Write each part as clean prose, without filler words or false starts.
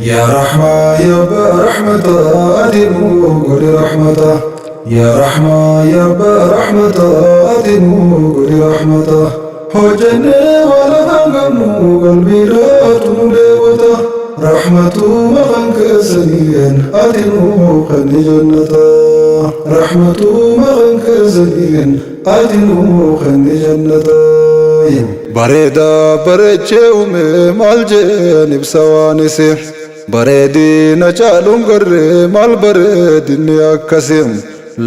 Yaa Rahmaa yaa Abbaa Rahmataa ati nuu godhi rahmata. Yaa Rahmaa yaa Abbaa Rahmataa ati nuu godhi rahmata. Hojjannee waa lafaan qabnu qalbiidhaatu nu dheebota. Rahmatuma kan keessaniin ati nuu kenni jannata. Rahmatuma kan keessaniin ati nuu kenni jannata. Bareedaa bareechee uume maal jeen ibsa waan isi. Bareedina caaluun garree maal bareedinni akkasi.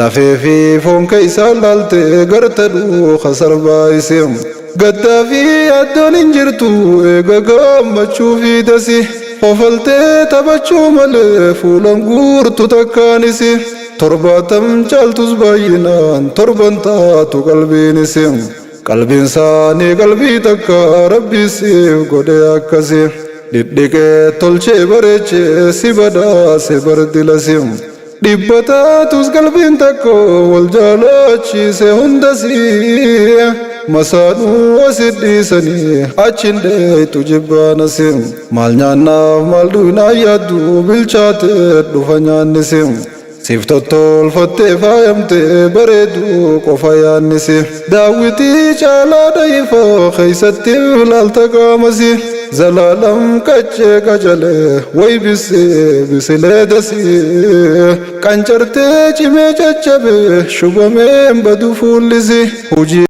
Lafee fi foon keessa laaltee garta dhuuka sarbaa isi. Gaddaa fi yaaddoon hin jirtu eega gammachuu fi dasi. Hofaltee taphachuu malee fuulan guurtu takkaanis. 70 caaltus baay'inaan torban taatu qalbiinis. Qalbiin isaanii qalbii takka Rabbi siif godhe akkasi. Dhidhiqee tolchee bareechee si badhaase bardilasi. Dhibba taatus qalbiin takka wal jaalachiise hundasi. Masaanuu asit dhiisanii achin dheeytu jibbaanasi. Maal nyaannaaf maal dhuynaa yaaddu bilchaatee dhufa nyaannisi. Siif tottolfattee faayamtee bareedu qofa yaannisi. Daawwitii caalaa dhaifoo keeysatti ilaalta qaamasi. Zalaalam qaccee qacalee way bisee bisilee dasii. Qancartee cimee caccabee shubameen badu fuullisi. Hujii.